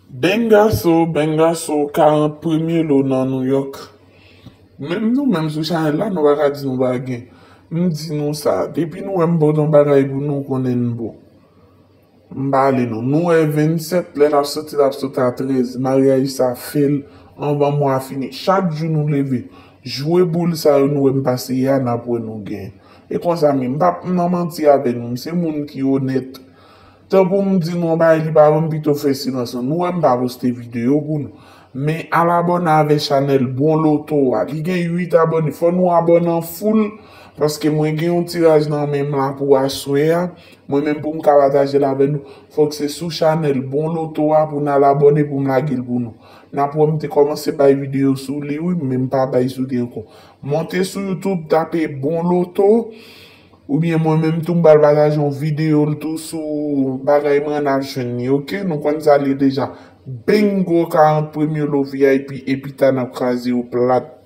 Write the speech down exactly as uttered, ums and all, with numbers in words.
Bengaso, bengaso, karant premye lo nan New York. Menm nou menm sou chanèl la, nou pa ka di nou pa gen. M di nou sa, depi nou wè m pote yon bagay pou nou, konnen n bon. M pale nou. Nou wè vennsèt, lè l ap soti, l ap soti a trèz. Maryaj sa fè l anvan mwa fini. Chak jou nou leve, jwe boul sa yo nou wè m pase yè a, n ap wè nou gen. E konsa menm, m p ap nan manti avè nou, m se moun ki onèt. Tankou m di nou yon bagay, li pa bon, m pito fè silans lan. Nou wè m pa poste videyo pou nou. Men al abòne avè chanèl Bon Loto a. Li gen uit abòne. Fò nou abòne an foul, paske mwen gen yon tiraj nan men m la pou aswè a. Mwen menm pou m ka pataje l avè nou, fòk se sou chanèl Bon Loto a pou n al abòne pou m lage l pou nou. N ap wè m te kòmanse bay videyo sou li wi, men m pa bay sou li ankò. Monte sou YouTube, tape Bon Loto. Oubyen mwen menm tou m pral pataje yon videyo l tou sou bagay mwen n ap jwenn li, oke? Nou konn sa l ye deja. Bingo, karant premye lo V I P, epi ta n ap kraze yo plat.